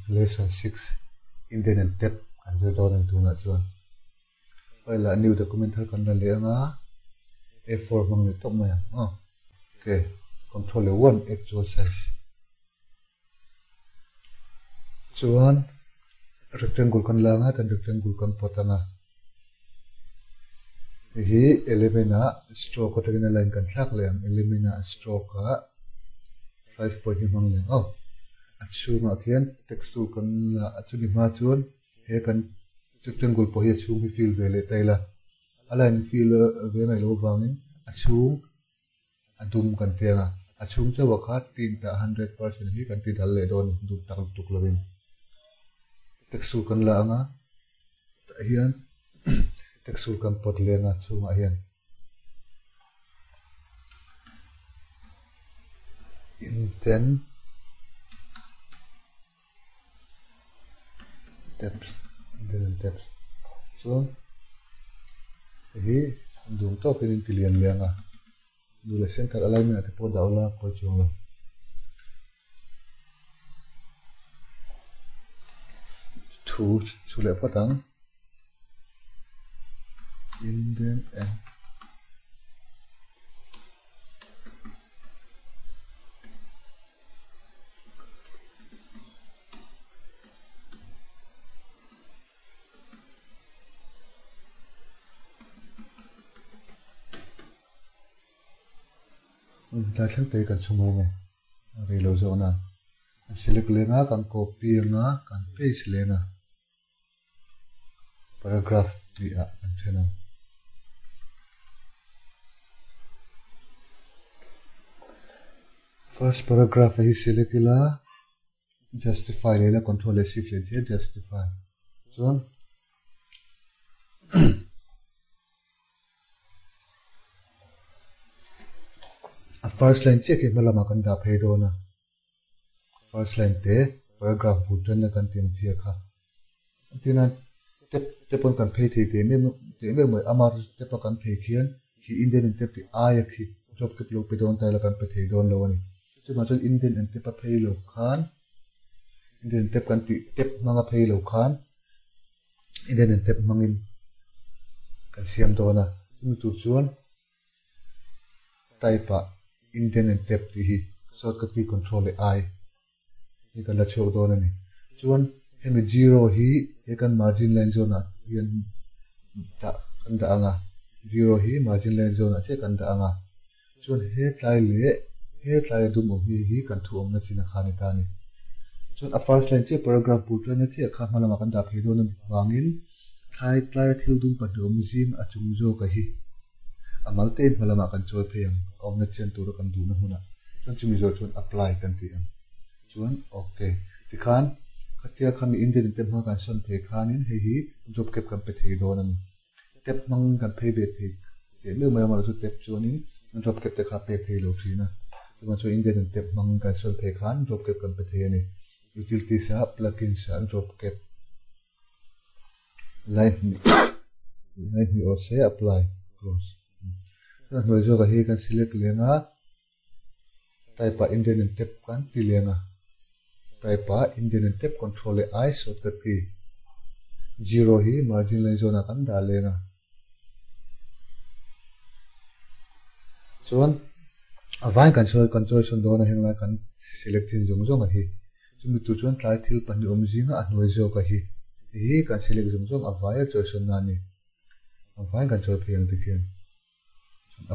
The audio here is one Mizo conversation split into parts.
Lesson 6 Indent and Tab kan zir dawn a ni tunah chuan. File ah new document thar kan la leh anga A4 hmang leh tawp mai ang aw. Ok, control leh 1 actual size. Chuan rectangle kan la anga tan rectangle kan pawt anga. Hei hi element ah stroke atangin a line kan thlak leh ang element ah stroke ah 5 point hi hmang leh ang aw. A chhungah khian text tool kan la a chumi hma chuan he kan rectangle pawh hi a chhung hi fill ve leh ta ila. A line fill ve ngaih loh avangin a chhung a dum kan ti ang a, a chhung chauh ah kha tint ah 100% hi kan ti dal leh dawn a ni, dum tak lutuk lovin. Text tool kan la ang a, tah hian text tool kan pawt leng a chhungah hian intent tabs intent tabs chuan hei hi dum tawkin in ti lian leng a duh leh center alignment ah te pawh dah ula pawi chuang lo. Thu chu leh phawt ang indent and Tlai thleng te hi kan chhung reng e, a rei lo zawk nan. Kan select leng a, kan copy ang a, kan paste leng a, paragraph tih ah kan then ang. First paragraph a hi select ila, justify leh ila control leh shift leh tia justify chuan A first line chiah khi hma lamah kan dah phei dawn a, first line te paragraph bul tanna kan tih ang chiah kha. Entirna tep te pawn kan phei thei teh meuh teh meuh mai, amah step a kan phei khian khi indent and tep tih aia khi drop kep lo pe dawn ta ila kan pe thei dawn lo a ni. Chuvang chuan indent and tep a phei lo khan indent and tep kan tih tep hmanga phei lo khan Indent and tep hmangin kan siam dawn a, chumi tur chuan type ah indent and tep tih hi shortcut key control leh I hi kan la chhuak dawn a ni. Chuan hemi zero hi he kan margin line zone ah hian dah kan dah ang a, zero hi margin line zone ah chiah kan dah ang a, Chuan he tlai leh he tlai a dum awm hi hi kan thu awmna chin a kha ni ta a ni. Chuan a first line chiah paragraph bul ṭanna chiah kha hma lamah kan dah phei dawn avangin thlai tlaia thil dum pahnih awm zing a chung zawka hi a mal tein hma lamah kan chawi phei ang a awmna chian tura kan duhna hmunah chuan chumi zawh chuan apply kan ti ang. Chuan ok tikhan khatia khami Indian in te hma kan sawn phei khanin hei hi job cap kan pe thei dawn a ni. Tap hmang kan phei ve thei teh meuh mai a, amaherawhchu tap chuanin drop cap te kha a pek thei lo thin a. Chuvang chuan Indian in tap hmang kan sawn phei khan drop cap kan pe thei a ni. Utilities ah plugins ah drop cap lai hnih lai hnih aw se apply close. Chuan a hnuai zawkah hi kan select leng a, type ah Indian in tap kan ti leng a. Type ah Indian in tap control leh I shortcut key zero hi margin line zawn ah kan dah leng a. Chuan a vain kan sawi kan chawi sawn dawn a heng lai kan select chin zawng zawng a hi. Chumi tur chuan tlai thil pahnih awm zinga a hnuai zawk a hi. Hei hi kan select zawng zawng a vaia chawi sawn na a ni. A vain kan chawi phei ang tikhian.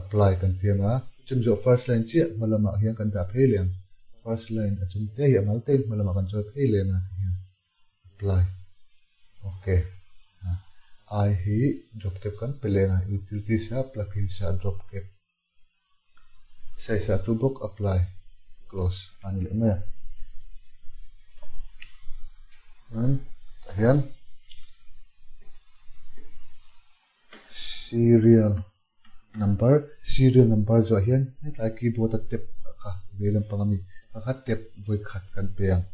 Apply kan ti ang a, chumi zawh first line chiah hma lamah hian kan dah phei leh ang. First line a chung te hi a mal te in hma lamah kan chawi phei leh ang a ti hian apply. Ok. I hi drop cap kan pe leh ang a, utilities ah plugins ah drop cap. Size ah tu bawk apply close a ni leh mai a. Chuan tah hian Serial number, Serial number zuah hian hetlai keyboard a tap kha vei lampang a mi kha kha tap vawi khat kan pe ang.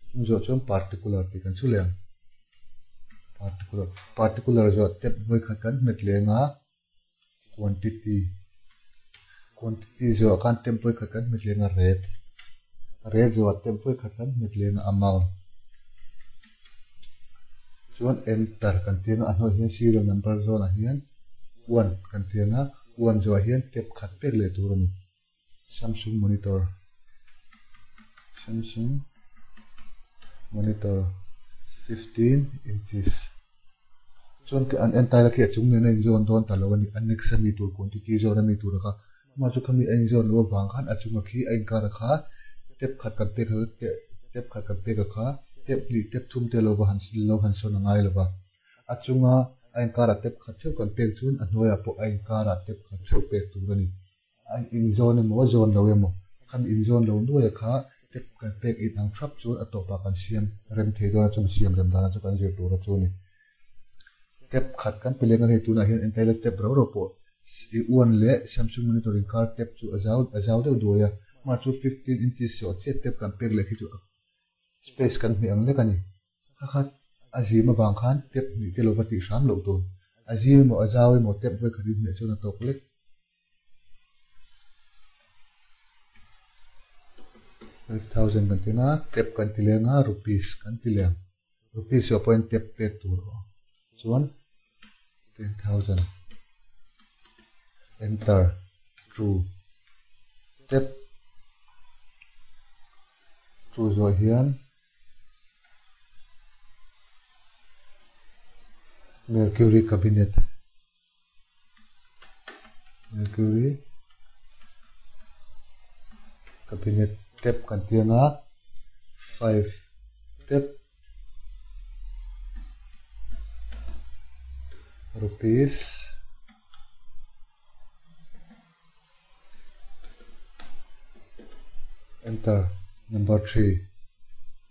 Chumi zuah chuan particular tih kan chhu leh ang. Particular, Particular zuah tap vawi khat kan hmet leng a, quantity, Quantity zuah khan tap vawi khat kan hmet leng a, rate, Rate zuah tap vawi khat kan hmet leng a, amount. Chuan enter kan ti anga a hnuaiah hian serial number zawnah hian one kan ti anga one zawhah hian tab khat pek leh tur a ni. Samsung monitor Samsung monitor 15 inches chuan an entire khi a chung nen a inzawn dawn ta lo a ni. A next a mi tur quantity zawn a mi tur a kha amah chu khami a inzawn loh avang khan a chunga khi a inkar a kha tap khat kan pek tap khat kan pek a kha tap hnih tap thum te lo va han lo han sawn a ngai lo va. A chunga a inkar ah tap khat theuh kan pek chuan a hnuaiah pawh a inkar ah tap khat theuh pek tur a ni. A inzawn emaw zawn lo emaw khami inzawn lo nuaia kha tap kan pek in ang thrap chuan a tawpah kan siam rem thei dawn a chumi siam rem dan chu kan zir tur a chu a ni. Tap khat kan pe leng a hei tunah hian entaila tap rau rau pawh i uan leh Samsung monitor inkar tap chu a zau a zau deuh duai a mah chu 15 inches sawh chiah tap kan pek leh khi chu a space kan hmeh ang lek a ni. Kha khat a zim avang khan tap hnih te lova tih hram loh tur. A zim emaw a zau emaw tap vawi khat in hmeh chuan a tawk lek. 5000 kan ti anga tap kan ti leng a rupees kan ti leng. Rupees erawh pawhin tap pek tur aw. Chuan 10000 enter true tap true zawh hian Mercury cabinet Mercury cabinet tap kan ti anga 5 tap rupees enter number 3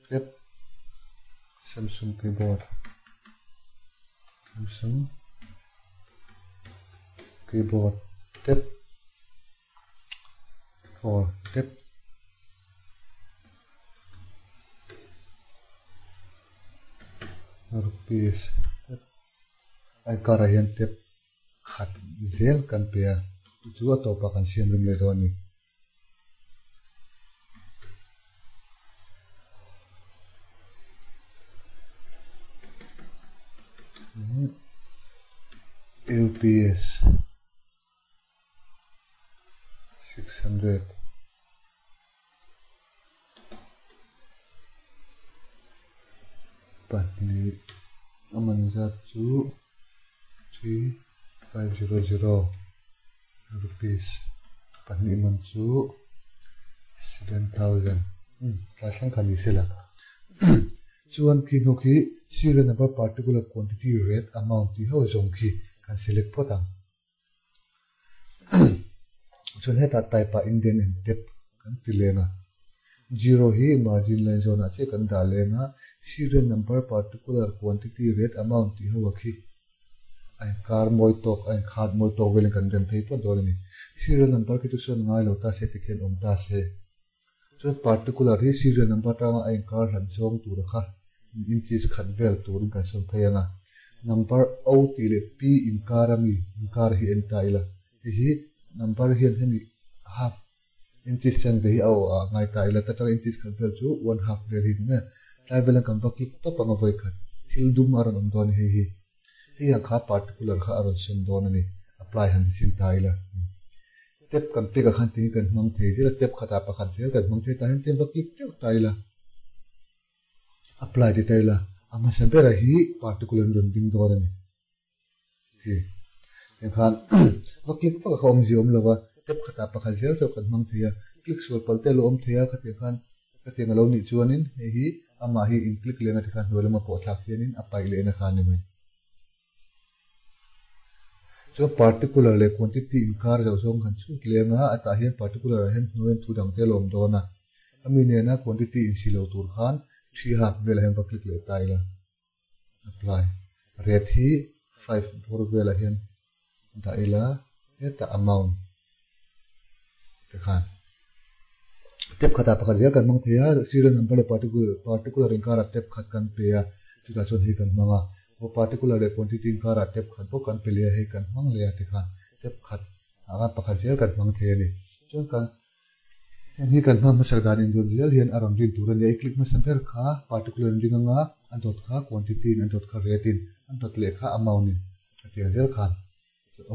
tap Samsung keyboard Samsung keyboard tap 4 tap rupees tap a inkarah hian tap khat zel kan pe a chu chu a tawpah kan siam rem leh dawn a ni. UPS 600 pahnih a man zat chu 3500 rupees pahnih man chu 7000 tlai thleng kha ni sela chuan khi hnu khi serial number particular quantity rate amount tih ho zawng khi kan select phawt ang. Chuan hetah type ah indent and tab kan ti leng a. Zero hi margin line zawnah chiah kan dah leng a, serial number particular quantity rate amount tih ho a khi a inkar mawi tawk a inkhat mawi tawk velin kan rem phei phawt dawn a ni. Serial number khi chu sawn ngai lo ta se tikhian awm ta se. Chuan particular hi serial number atanga a inkar hlat zawng tura kha inches khat vel turin kan sawn phei ang a. Number O tih leh P inkar ami inkar hi en ta ila. Hei hi number hian hemi half inches chanve hi a aw ah ngai ta ila. Ta tanga inches khat vel chu one half vel hi ni mai a. Tlai velan kan va click tawp ang a vawi khat thil dum a rawn awm dawn a ni hei hi. Hei ang kha particular kha a rawn sawn dawn a ni. Apply han ti chin ta ila. Tab kan pek ah khan tingin kan hmang thei zel a, tab khatah pakhat zel kan hmang thei tah hian tlem va click teuh ta ila. Apply ti ta ila, a hmasa bera hi particular in rawn ding dawn a ni. Khi tiang khan va click vak a kha awmzia awm lo va, tab khatah pakhat zel chauh kan hmang thei a, click sual palh te a lo awm thei a, khatiang khan khatiang a lo nih chuanin hei hi amah hi in click leng a tikhan hnuai lama pawh thlak hianin a paih lehna kha a ni mai. Chuan particular leh quantity inkar zauh zawng kan chhut leng a, a tah hian particular ah hian hnuaiin thu dang te a lawm dawn a, a mi nena quantity insi lo tur khan thi hak velah hian va click leh ta ila, apply rate hi 5 bawr velah hian dah ila hetah amount te khan tab khatah pakhat zel kan hmang thei a, serial number leh particular particular inkarah tab khat kan pe a, chutah chuan hei kan hmang a, aw particular leh quantity inkarah tab khat bawk kan pe leh a, hei kan hmang leh a tikhan tab khat ah khan pakhat zel kan hmang thei a ni. Chuan kan heng hi kan hmang hmasak dan indawt zel hian a rawn rin tur a ni a, i click hmasa ber kha particular in ring anga. a dawt kha quantity in a dawt kha rate in a dawt leh kha amount in a tiang zel khan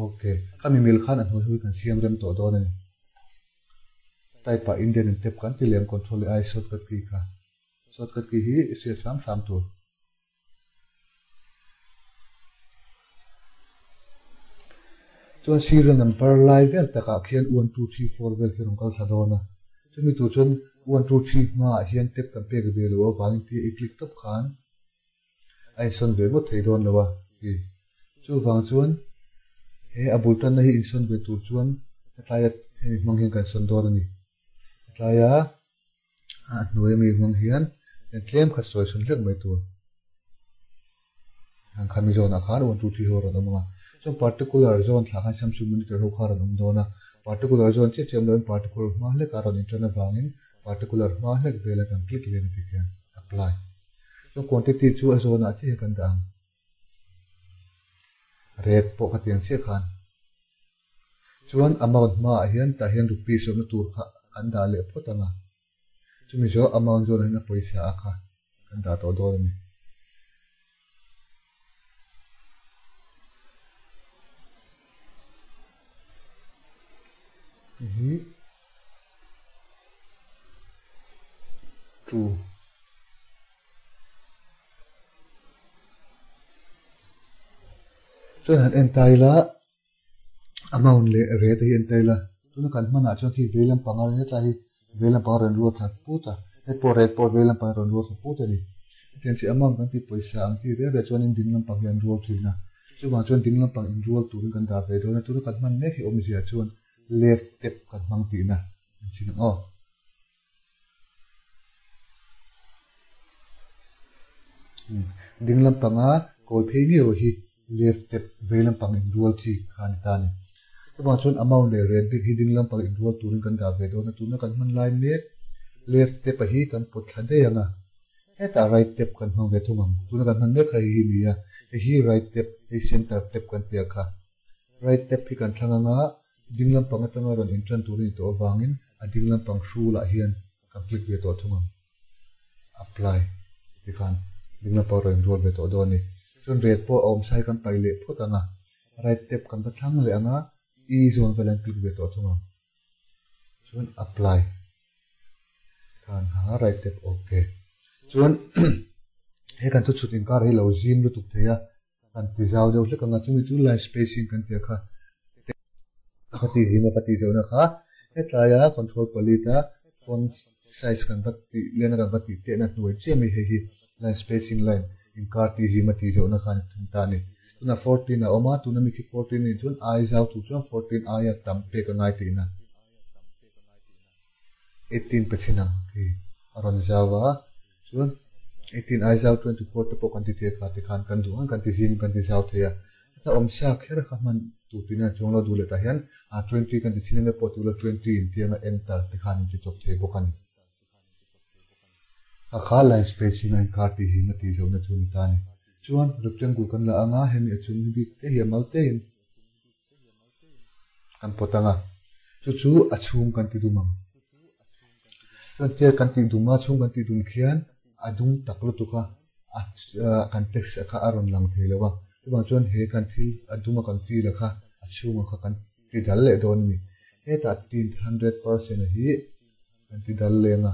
ok khami mil khan a hnuai hui kan siam rem tawh dawn a ni. Type ah Indian in tab kan ti leh ang control leh I shortcut key kha shortcut key hi i hriat hram hram tur. Chuan serial number lai vel takah khian one two three four vel khi rawn kal thla dawn a, chumi tur chuan one two three hmaah hian tab kan pek ve loh avangin tia i click tawp khan a insawn ve ngawt thei dawn lo a ti. Chuvang chuan he a bul tanna hi insawn ve tur chuan hetlaia hemi hmang hian kan sawn dawn a ni. Hetlaia a hnuai ami hmang hian tlem khat sawi sawn hlek mai tur. Ang khami zawnah khan one two three ho a rawn awm ang a. Chuan particular zawn thlah khan Samsung monitor ho kha a rawn awm dawn a. Particular zawn chiah chiah awm loin particular hma hlekah a rawn intan avangin particular hma hlek vela kan click leh na tih khian apply. Chuan quantity chu a zawnah chiah hian kan dah ang. Rate pawh ka tiang chiah khan. Chuan amount hmaah hian tah hian rupees awmna tur kha kan dah leh phawt ang a. Chumi zawh amount zawnah hian a pawisa a kha kan dah tawh dawn a ni. Hei hi two. Chuan han en ta ila amount leh rate hi en ta ila tuna kan hmanah chuan khi vei lampang a hetlai hi vei lampang a rawn ruat thla put a hei pawh rate pawh vei lampang a rawn ruat thla put a ni. Hetiang chi amount kan tih pawisa ang chi reng reng chuanin ding lampang hi an rual thin a, chuvang chuan ding lampang inrual turin kan dah ve dawn a, tuna kan hman mek hi awmzia chuan left tab kan hmang tihna an chin ang aw. Ding lampanga kawi phei ngei hi left tab vei lampang inrual chi kha a ni ta a ni. Chuvang chuan amount leh rate bik hi ding lampang inrual turin kan dah ve dawn a, tuna kan hman lai mek left tab a hi kan pawt thla daih ang a, hetah right tab kan hmang ve thung ang. Tuna kan hman mek kha hei hi ni a, hei hi right tab, hei center tab kan tih ang kha. Right tab hi kan thlang ang a, Ding lampang atanga rawn intan tur a ni tawh avangin a ding lampang hrulah hian kan click ve tawh thung ang. Apply tikhan ding lampang rawn inrual ve tawh dawn a ni. Chuan rate pawh a awm sa hi kan paih leh phawt ang a, right tab kan va thlang leh ang a, E zawn vel an click ve tawh thung ang. Chuan apply khan ha right tab ok. Chuan he kan thuchhut inkar hi lo zim lutuk thei a. Kan ti zau deuh hlek ang a, chumi chu line spacing kan tih a kha ka tih zim a ka tih zauhna kha hetlaia control palette a font size kan va tih lena kan va tih tehna hnuai chiah mai hei hi line spacing line inkar tih zim a tih zauhna kha a ni thung ta a ni. Tunah 14 a awm a, tuna mi khi 14 a nih chuan ai zau tur chuan 14 aia tam pek a ngai tihna 18 pe chin ang khi a rawn zau a. Chuan 18 Aizawl 24 te pawh kan ti thei a kha tikhan kan duh ang kan ti zim kan ti zau thei a. Heta awmsa kher kha hman tur tihna chuang lo duh leh tah hian 20 kan ti chin anga pawh tula 20 in tianga enter tikhan in ti chawp thei bawk a ni. Kha kha line spacing a inkar tih zim a tih zohna chu a ni ta a ni. Chuan rectangle kan la anga hemi a chung ni bik te hi a mal te in kan pawt anga chu chu a chhung kan ti dum ang. Chuan tia kan tih dum a chhung kan tih dum khian a dung tak lutuk a, a kan text kha a rawn lang thei lo a. Chuvang chuan he kan thil a dum a kan feel a kha a chhunga kha kan ti dal leh dawn a ni. Hetah tint 100% a hi kan ti dal leng a.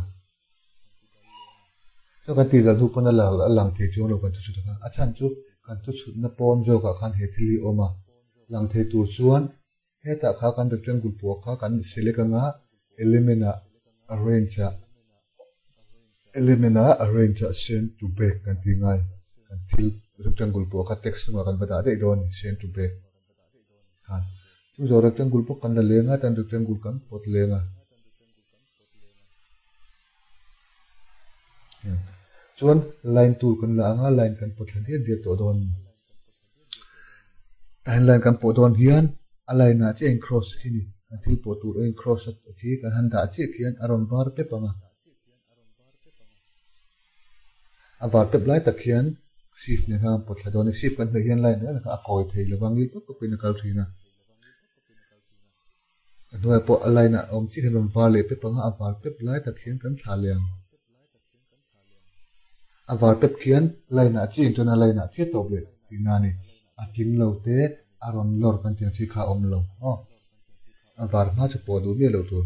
Chuan kan tih dal hnu pawn a lang thei chuang lo kan thu chhut a kha. A chhan chu kan thu chhutna pawn zawkah khan he thil hi a awm a. Lang thei tur chuan Hetah kha kan rectangle pawh kha kan select anga element ah arrange ah element ah arrange ah send to back kan tih ngai kan thil rectangle pawh kha text hnungah kan va dah daih dawn a ni send to back khan chu zawh rectangle pawh kan la leng a tan rectangle kan pawt leng a chuan line tool kan la anga line kan pawt thla diat diat tawh dawn a ni. Tah hian line kan pawh dawn hian a line ah chiah in cross khi ni kan thil pawh tur a in cross a khi kan han dah chiah khian a rawn var pep ang a a var pep lai tak hian shift nen khan kan pawt thla dawn a ni shift kan hmeh hian line reng kha a kawi thei lo va ngil pawp pawp in a kal thin a a hnuaiah pawh a line ah a awm chiah hian rawn var leh pep ang a a var pep lai tak hian kan thlah leh ang. A var pep khian line ah chiah inṭan a, line ah chiah tawp leh tihna a ni. A tling lo te, a rawn lawr kan tih ang chi kha a awm lo aw. A var hma chu pawh duh miah loh tur.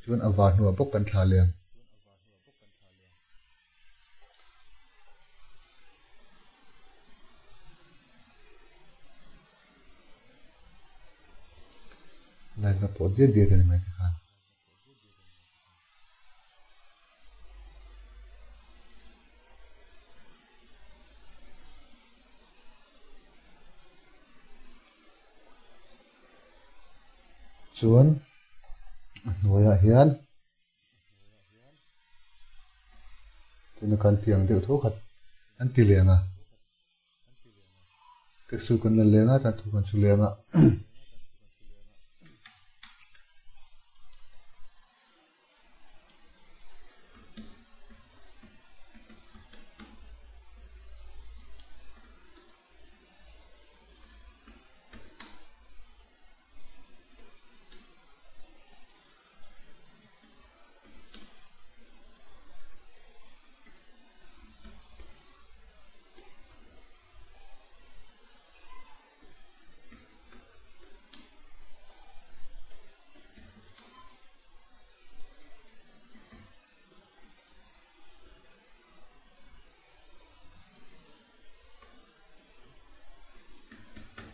Chuan a var hnuah bawk kan thlah leh ang. Line ka pawh diat diat a ni mai tikhan. Chuan a hnuaiah hian tuna kan tih ang deuh tho khat an ti leng a taxi kan la leng a tan thu kan chu leng a.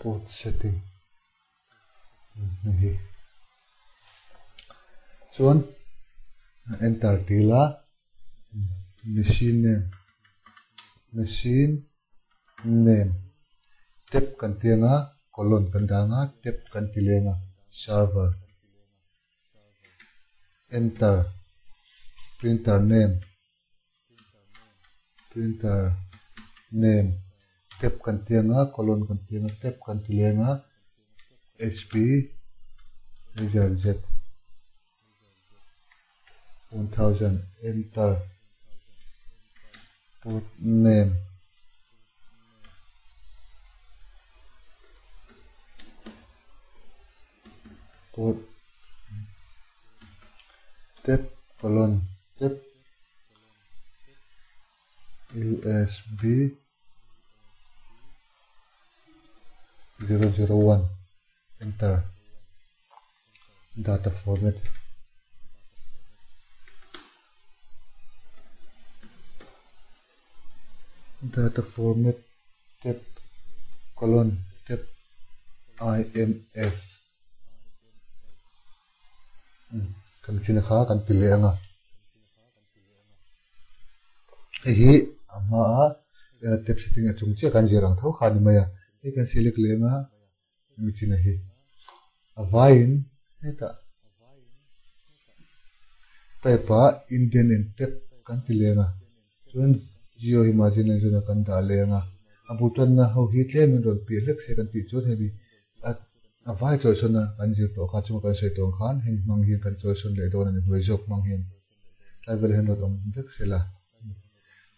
Port setting hei hi chuan enter tih ila machine name machine name tab kan ti ang a colon kan dah ang a tab kan ti leng a server enter printer name printer name tab kan ti ang a colon kan ti ang a tab kan ti leng a hp laserjet 1000 enter port name port tab colon tab usb 001 enter data format data format tab colon tab imf kan chin kha kan ti leh anga hei hi a hmaa tab setting a chung chiah kan zir ang tho kha a ni mai a hei kan select leh anga hemi chin a hi a vaiin hetah type ah Indian and tab kan ti leng a chuan Jio hi margin line zawnah kan dah leng a a bul tanna ho hi tlem in rawn piah hlek se kan tih chuan hemi a vai chawisawn a kan zir tawh kha chunga kan sawi tawh ang khan hemi hmang hian kan chawisawn leh dawn a ni hnuai zawk hmang hian tlai velah hian rawn awm vek se la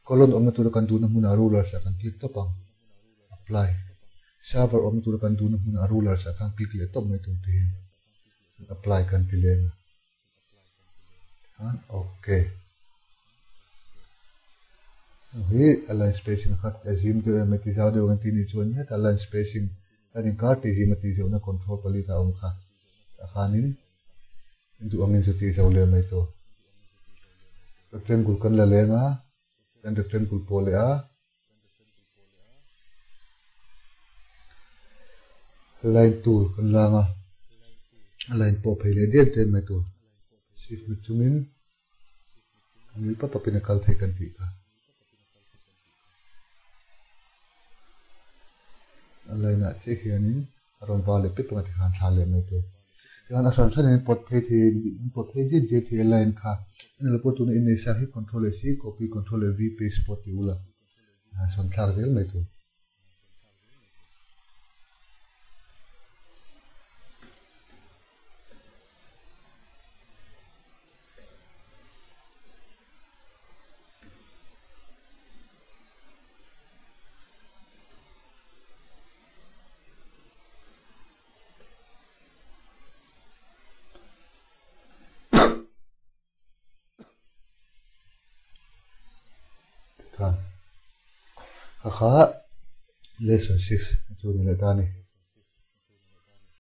colon awmna tura kan duhna hmunah rulers ah kan click tawp ang. Apply. Server awmna tura kan duhna hmunah rulers ah khan click leh tawp mai tur te hian apply kan ti leng a. Khan ok. Hi align spacing a khat a zim deuh em ti zau deuh kan ti nih chuan heta align spacing kan inkar tih zim a tih zauhna control pali ta awm kha. Tah khanin duh angin chu tih zau leh mai tur. Rectangle kan la leng a. Kan rectangle pawh leh a. Line tool kan lang a, a line pawh phei leh diak diak mai tur. Shift hmet chungin a ngil pap papin a kal thei kan tih kha. A line ah chiah hianin a rawn va leh pep anga tikhan thla leh mai tur. Tikhan a hran hranin pawt phei thei in pawt phei diak diak thei a line kha. Englo pawh tuna in nei sa hi control leh C copy control leh V paste pawh ti ula. Sawn thlak zel mai tur. Khan kha kha lesson 6 chu ni leh ta ni.